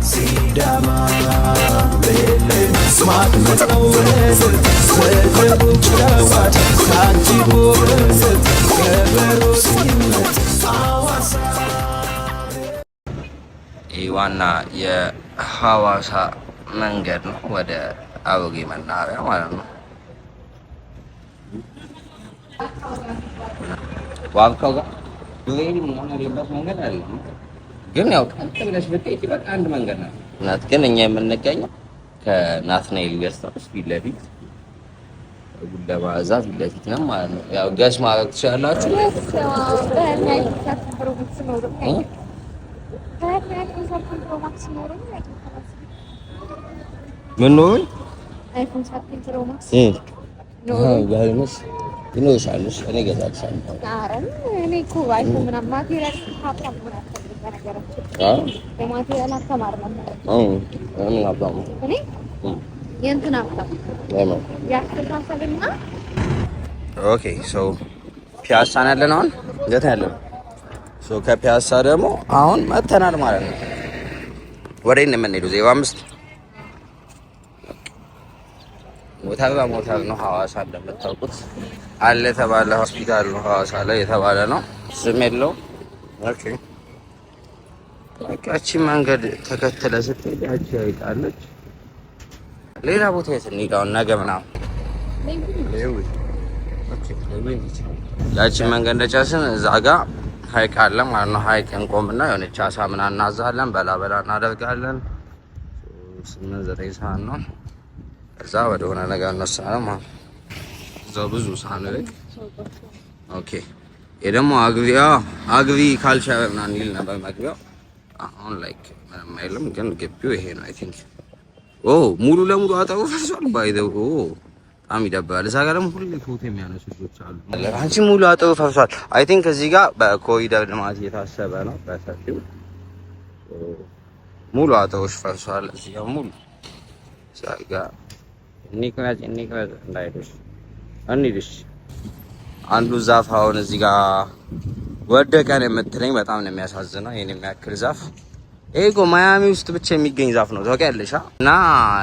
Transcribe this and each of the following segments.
ሲዳማ ማት ታጅቦ ከበሮ ሲመት አዋሳ። ይህ ዋና የሐዋሳ መንገድ ነው፣ ወደ አሮጌ መናኸሪያ ማለት ነው። ዋልካው ጋር ዱሬ ምናምን ያለበት መንገድ አለ፣ ግን ያው ቀጥ ብለሽ ብትሄጂ በቃ አንድ መንገድ ነው። ናት ግን እኛ የምንገኘው ከናትናኤል guest house ፊት ለፊት፣ ጉለማዛ ፊት ለፊት ነው ማለት ነው። ያው guess ማድረግ ትችላላችሁ። ምን ኖሮኝ በህልምሽ ይኖርሻል። እኔ እገዛልሻለሁ። እኔ እኮ አይፎን ምናምን material ሀብታም መሆን አልፈልግም። በነገራችን የ material ሀብታም አይደለም። ምን ሀብታም ነው? እኔ የእንትን ሀብታም፣ የአስተሳሰብና Okay, so ፒያሳ ነው ያለነው። አሁን የት ነው ያለነው? So ከፒያሳ ደግሞ አሁን መተናል ማለት ነው። ወደ ነው የምንሄደው? 05 ሞተር በሞተር ነው። ሐዋሳ እንደምታውቁት አለ የተባለ ሆስፒታል ነው ሐዋሳ ላይ የተባለ ነው። ስም የለውም። Okay፣ በቃ ያቺ መንገድ ተከትለ ስትሄድ ያቺ ሀይቅ። ሌላ ቦታ የት እንሂድ አሁን ነገ ምናምን? ያቺን መንገድ እንደጨረስን እዛ ጋ ሀይቅ አለ ማለት ነው። ሀይቅ እንቆምና የሆነች አሳ ምናምን እናዛለን፣ በላ በላ እናደርጋለን። 8-9 ሰዓት ነው። ከዛ ወደ ሆነ ነገር እንወስናለን ማለት ነው። እዛው ብዙ ሳንርቅ። Okay፣ ይሄ ደግሞ agriculture ምናምን ይል ነበር መግቢያው። አሁን like ምንም አይልም፣ ግን ግቢው ይሄ ነው። I think ኦ ሙሉ ለሙሉ አጥሩ ፈርሷል። By the way በጣም ይደብራል። እዛ ጋር ደግሞ ሁሌ ፎቶ የሚያነሱ ልጆች አሉ። አንቺ ሙሉ አጥሩ ፈርሷል። I think እዚህ ጋር በኮሪደር ልማት እየታሰበ ነው በሰፊው። ሙሉ አጥሮች ፈርሷል። እዚህ ጋር ሙሉ፣ እዛ ጋር እንቅረጽ እንቅረጽ እንዳይሉሽ እንሂድሽ። አንዱ ዛፍ አሁን እዚህ ጋር ወደቀን የምትለኝ በጣም ነው የሚያሳዝነው። ይሄን የሚያክል ዛፍ፣ ይሄ እኮ ማያሚ ውስጥ ብቻ የሚገኝ ዛፍ ነው ታውቂያለሽ? እና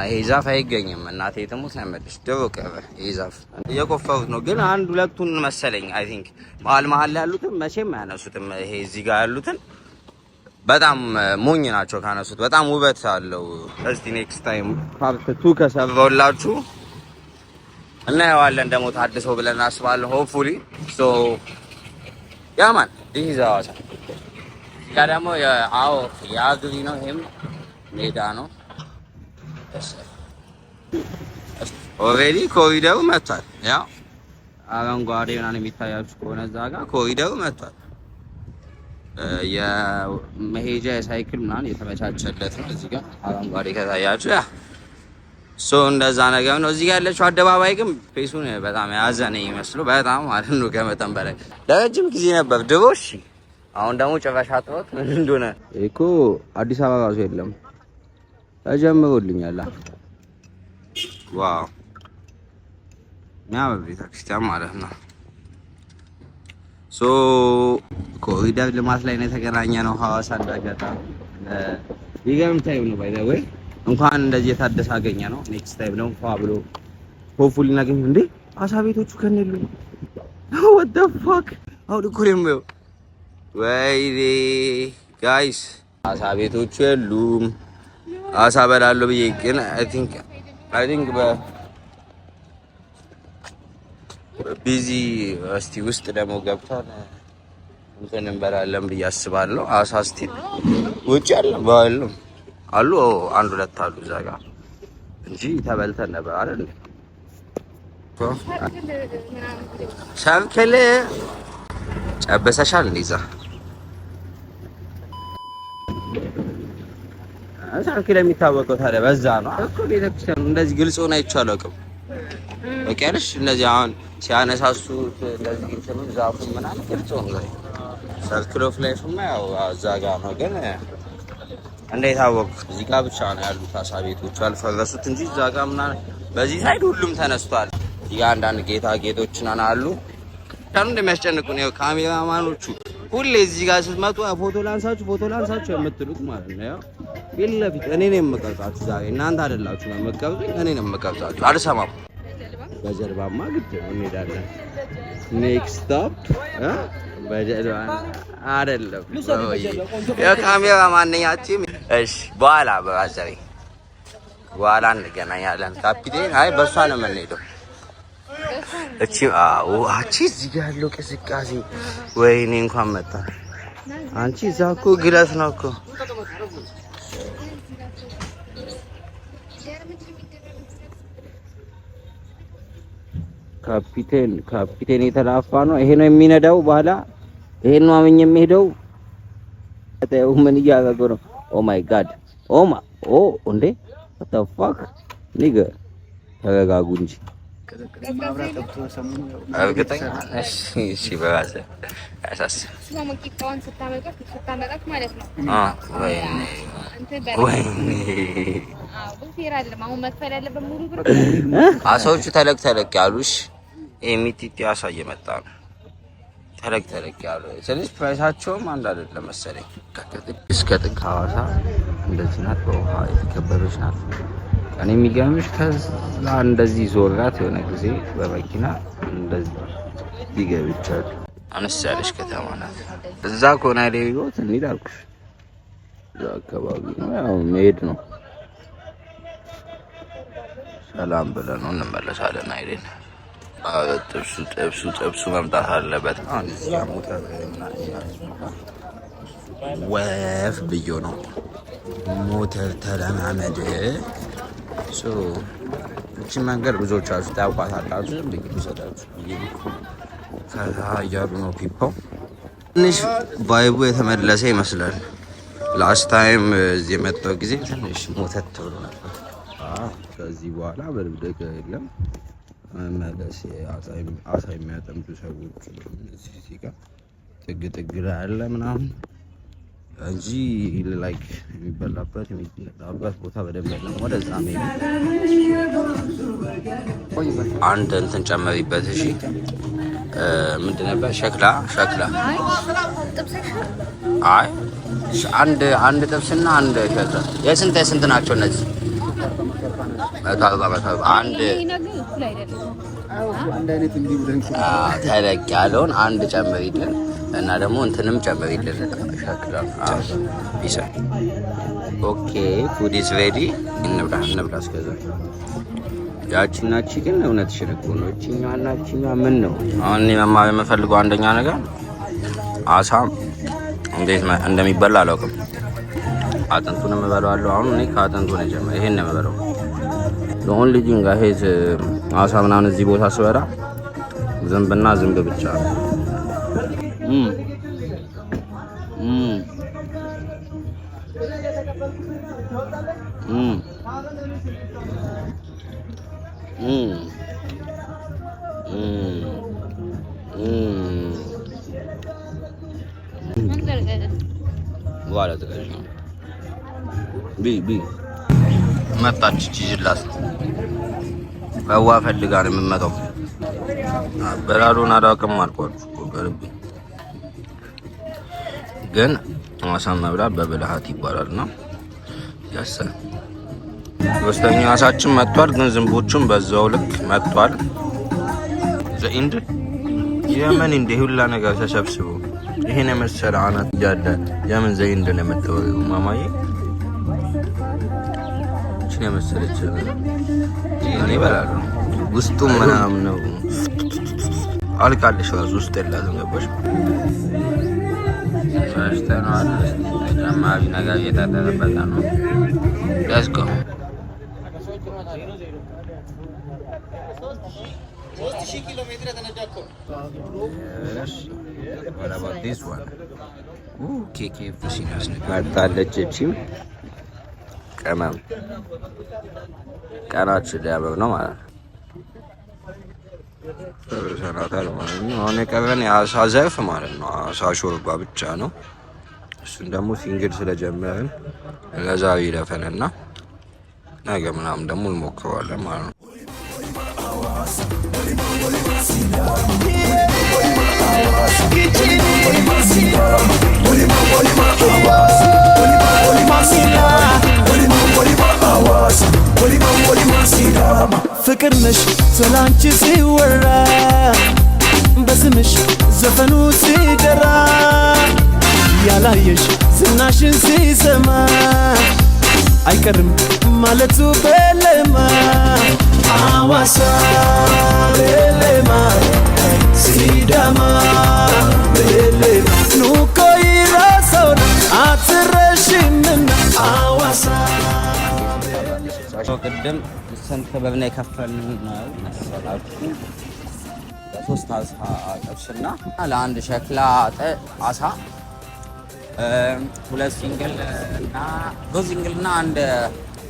ይሄ ዛፍ አይገኝም። እናቴ ትሙት ነው የምልሽ። ድሮ ቀረ ይሄ ዛፍ። እየቆፈሩት ነው ግን አንድ ሁለቱን መሰለኝ። I think መሀል መሀል ላይ ያሉትን መቼም አያነሱትም። ይሄ እዚህ ጋር ያሉትን በጣም ሞኝ ናቸው ካነሱት። በጣም ውበት አለው። እስቲ next time part two ከሰራሁላችሁ እናየዋለን። ደግሞ ታድሰው ብለን እናስባለን። Hopefully. So yeah man, this is ሐዋሳ። እዚህ ጋር ደግሞ የአዎ የ agri ነው። ይሄም ሜዳ ነው። Already ኮሪደሩ መጥቷል። ያው አረንጓዴ ምናምን የሚታያችሁ ከሆነ እዛ ጋር ኮሪደሩ መጥቷል። የመሄጃ የሳይክል ምናምን የተመቻቸለት ነው። እዚህ ጋር አረንጓዴ ከታያችሁ yeah, so እንደዛ ነገር ነው። እዚህ ጋር ያለችው አደባባይ ግን space ኡን በጣም የያዘ ነው የሚመስለው፣ በጣም ማለት ነው ከመጠን በላይ። ለረጅም ጊዜ ነበር ድሮ። እሺ አሁን ደግሞ ጭራሽ አጥሮት ምን እንደሆነ እኮ አዲስ አበባ ራሱ የለም። ተጀምሮልኛል። Wow፣ የሚያምር ቤተክርስቲያን ማለት ነው። So ኮሪደር ልማት ላይ ነው የተገናኘ ነው። ሐዋሳ እንዳጋጣሚ ይገርም time ነው። By the way እንኳን እንደዚህ የታደሰ አገኘ ነው። Next time ደግሞ ፏ ብሎ hopefully እናገኝ። እንዴ፣ አሳ ቤቶቹ ከነ የሉም። What the fuck? አሁን እኮ ነው፣ ወይኔ guys፣ አሳ ቤቶቹ የሉም። አሳ በላለሁ ብዬ ግን I think በ busy። እስቲ ውስጥ ደግሞ ገብተን እንትን እንበላለን ብዬ አስባለሁ። አሳ እስቲ ውጭ አለ ባሉ አሉ፣ አንድ ሁለት አሉ እዛ ጋር እንጂ ተበልተን ነበር አይደል? Circle ጨበሰሻል እንዴ? እዛ circle የሚታወቀው ታዲያ በዛ ነው እኮ። ቤተክርስቲያኑ እንደዚህ ግልጽ ሆነ አይቼው አላውቅም። በቃ ያለሽ እንደዚህ አሁን ሲያነሳሱት እንደዚህ እንትኑ ዛፉ ምናምን ግልጽ ሆኖ። Circle of life ማ ያው እዛ ጋር ነው። ግን እንዴት አወቅኩ? እዚህ ጋር ብቻ ነው ያሉት አሳ ቤቶቹ ያልፈረሱት እንጂ እዛ ጋር ምናምን በዚህ side ሁሉም ተነስቷል። እዚህ ጋር አንዳንድ ጌጣጌጦች ምናምን አሉ። ካኑ እንደሚያስጨንቁ ነው ካሜራማኖቹ። ሁሌ እዚህ ጋር ስትመጡ ፎቶ ላንሳችሁ ፎቶ ላንሳችሁ የምትሉት ማለት ነው። ያው ፊት ለፊት እኔ ነኝ የምቀርጻችሁ ዛሬ፣ እናንተ አይደላችሁ ነው የምትቀርጹኝ፣ እኔ ነኝ የምቀርጻችሁ። አልሰማም። በጀልባማ ግድ ነው እንሄዳለን። Next stop በጀልባ አይደለም። የካሜራ ማንኛችም። እሺ፣ በኋላ በራዘሬ በኋላ እንገናኛለን። ካፒቴን፣ አይ በእሷ ነው የምንሄደው። እቺ አዎ፣ አቺ እዚህ ጋር ያለው ቅዝቃዜ፣ ወይኔ እንኳን መጣ። አንቺ እዛ እኮ ግለት ነው እኮ። ካፒቴን ካፒቴን የተላፋ ነው። ይሄ ነው የሚነዳው። በኋላ ይሄን ነው አመኝ የሚሄደው። ታየው ምን እያደረገ ነው? Oh my God, oh my, oh እንዴ፣ what the fuck, nigga፣ ተረጋጉ እንጂ። እርግጠኛ እሺ፣ እሺ፣ በራስህ አያሳስብም። ቂጣዋን ስታመጣት ማለት ነው። ወይኔ። እንትን በል። ወይኔ። አዎ፣ ግን fair አይደለም። አሁን መክፈል ያለበት ሙሉ ብር። አሳዎቹ ተለቅ ተለቅ ያሉሽ፣ የሚጢጢ አሳ እየመጣ ነው። ተለቅ ተለቅ ያሉ ስለዚህ price ኣቸውም አንድ አይደለም መሰለኝ። ከጥግ እስከ ጥግ ሐዋሳ እንደዚህ ናት፣ በውሃ የተከበበች ናት። እኔ የሚገርምሽ ከዛ እንደዚህ ዞራት የሆነ ጊዜ በመኪና እንደዚህ ይገብቻል። አነስ ያለች ከተማ ናት። እዛ ከሆነ ሌሎት እንሂድ አልኩሽ። እዛ አካባቢ ነው ያው መሄድ ነው። ሰላም ብለን ነው እንመለሳለን። አይደል? አዎ፣ ጥብሱ ጥብሱ ጥብሱ መምጣት አለበት። አሁን እዚህ ጋር ሞተር ምናምን ወፍ ብዮ ነው፣ ሞተር ተለማመድ። So እቺ መንገድ ብዙዎቻችሁ ታውቋታላችሁ። ዝም ብዬ ልውሰዳችሁ ብዬ ነው። ፈታ እያሉ ነው people። ትንሽ vibe ኡ የተመለሰ ይመስላል። Last time እዚህ የመጣው ጊዜ ትንሽ ሞተት ብሎ ነበር። ከዚህ በኋላ ምንም ነገር የለም። መመለስ አሳ የሚያጠምዱ ሰዎች እዚህ ጋር ጥግ ጥግ ላይ አለ ምናምን እንጂ like የሚበላበት የሚጠጣበት ቦታ በደንብ የለም። ወደዛ maybe አንድ እንትን ጨመሪበት። እሺ፣ ምንድን ነበር? ሸክላ ሸክላ። አይ አንድ አንድ ጥብስና አንድ ሸክላ። የስንት የስንት ናቸው እነዚህ? 140 140 አንድ። ተለቅ ያለውን አንድ ጨምሪልን እና ደግሞ እንትንም ጨምሪልን ሸክላ ፒሳ። Okay, food is ready። እንብላ እንብላ። እስከዛ ያቺና ቺ ግን እውነትሽን እኮ ነው። እቺኛዋና እቺኛዋ ምን ነው? አሁን እኔ መማር የምፈልገው አንደኛ ነገር አሳ እንዴት እንደሚበላ አላውቅም። አጥንቱን እበላዋለሁ። አሁን እኔ ከአጥንቱ ነው የጀመረው። ይሄን ነው የምበላው። The only thing I hate አሳ ምናምን እዚህ ቦታ ስበላ ዝንብና ዝንብ ብቻ ነው። እም እም እም እም እም እም በኋላ ተቀጭ ነው። ቢ ቢ መጣች። ጅላስ በዋ ፈልጋ ነው የምመጣው። አበላሉን አላውቅም አልኳችሁ እኮ ከልቤ። ግን አሳ መብላት በብልሃት ይባላል እና ያሰ ሶስተኛ አሳችን መጥቷል። ግን ዝንቦቹም በዛው ልክ መጥቷል። The end የምን እንደ ሁላ ነገር ተሰብስቦ ይሄን የመሰለ አናት እያለ የምን the end ነው የምታወሪው ማማዬ? እችን የመሰለች እኔ እበላለሁ። ውስጡ ምናምን ነው አልቃለሽ ራሱ ውስጥ የላትም፣ ገባሽ? ፈጭተነዋል። ተጨማሪ ነገር እየታደረበት ነው። Let's go. What about this one? KKFC መጣለች። እቺም ቅመም ቀናችን ሊያምር ነው ማለት ነው። ጨርሰናታል ማለት ነው። አሁን የቀረን የአሳ ዘርፍ ማለት ነው። አሳ ሾርባ ብቻ ነው። እሱን ደግሞ single ስለጀመርን ለዛሬ ይለፈንና ነገ ምናምን ደግሞ እንሞክረዋለን ማለት ነው። ኪቺኒ ማሲላ። ፍቅር ነሽ ስላንቺ ሲወራ፣ በስምሽ ዘፈኑ ሲደራ፣ ያላየሽ ዝናሽን ሲሰማ አይቀርም ማለቱ በለማ። አዋሳ ቤሌማ፣ ሲዳማ ቤሌማ፣ ኑኮ ይራሰውና አትረሽምና አዋሳ። ቅድም ስንት ብር ነው የከፈልነው መሰላችሁ? ለሶስት አሳ ጥብስና ለአንድ ሸክላ አሳ ሁለት single እና 3 single እና አንድ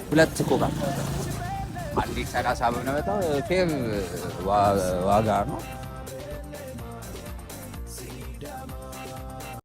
ሁለት ኮካ 130 ብር ነው። በጣም fair ዋጋ ነው።